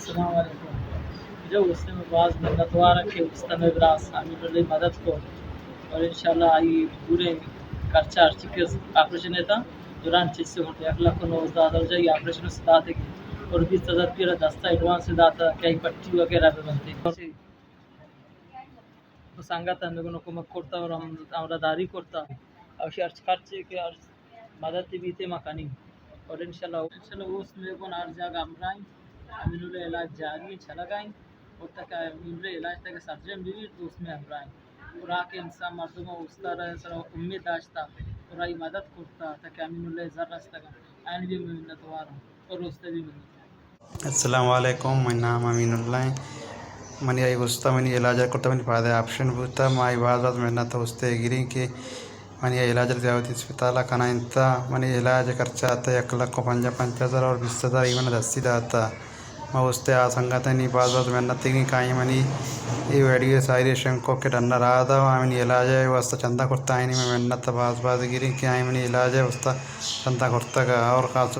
السلام علیکم۔ جو اس نے باز منتوار کہ اس نے براس امین اللہ مدد کو اور انشاءاللہ آئی پورے خرچہ ہرچی کہ آپریشن ہے تا دوران چیز سے ہوتے ایک لاکھ نوزدہ ہزار جائی آپریشن سے داتے کی اور بیس ہزار روپیہ دستا ایڈوانس سے داتا کہ آئی پٹی وغیرہ بھی بنتے۔ تو سنگت ہم گنو کمک کرتا اور ہم ہمراہ داری کرتا۔ اور ہرچ خرچے کہ ہر مدد بیتے ما کنی۔ اور انشاءاللہ، انشاءاللہ اس میں گون ہر جگہ ہمراہیں۔ امین اللہ علاج جاری چلگائیں۔ اور تک امین اللہ علاج تک سرجم بھی تو اس میں ہمراہیں۔ اور آ کہ انسان مردم استاد سر امید داشتا اور آئی مدد کرتا تاکہ امین اللہ زر رستگا۔ آئین بھی منتوار ہوں اور اس بھی منتوار۔ السلام علیکم، منی نام امین اللہ ایں۔ منی آئی گوستا منی علاج کرتا، منی پادے آپریشن بوتا، ما آئی باز باز منت استے گریں کہ منی آئی علاج زیاوتی اسپتال کنائینتا، منی علاج خرچہ آتا یک لکھ و پنجاہ پنچ ہزار اور بیس ہزار ای من دستی داتا۔ ما استے آ سنگتانی باز باز منت گریں کہ آئی منی اے ویڈیو ساری شنگ کو کہ ڈنا راہ دا، آئی منی علاج واسطہ چندہ کرتا، آئینی من منت باز باز گریں کہ آئی منی علاج واسطہ چندہ کرتا اور خاص